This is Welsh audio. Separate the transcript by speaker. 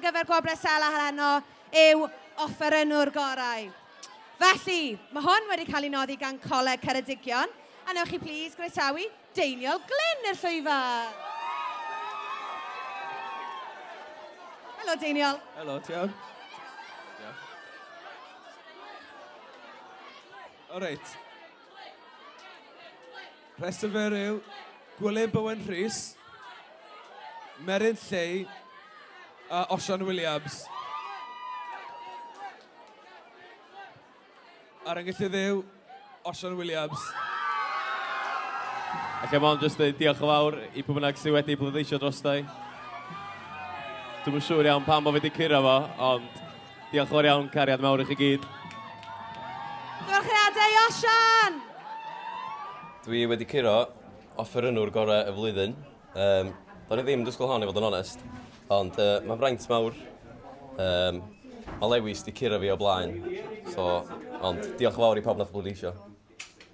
Speaker 1: gyfer Gwobrau Sela heno yw Offerynnwr Gorau. Felly, mae hwn wedi cael ei noddi gan Coleg Ceredigion, a newch chi plîs groesawu Deiniol Glyn i'r llwyfan. Helo, Deiniol.
Speaker 2: Helo, ti iawn? Diolch. O reit. Rhestr fer yw Gwilym Bowen Rhys, Meryn Llei a Osian Williams. A'r enillydd yw Osian Williams.
Speaker 3: Alla mond jyst dweud diolch yn fawr i pwy bynnag sydd wedi pleidleisio drosta i. Dwi'm yn siŵr iawn pam bo fi wedi curo fo, ond diolch yn fawr iawn, cariad mawr i chi gyd.
Speaker 1: Diolchiadau i Osian!
Speaker 3: Dwi wedi curo offerynnwr gorau y flwyddyn. Um, do'n i ddim yn disgwyl hon i fod yn onest, ond uh, mae'n fraint mawr. Um, mae Lewis di curo fi o blaen, so, ond diolch yn fawr i pawb nath bleidleisio.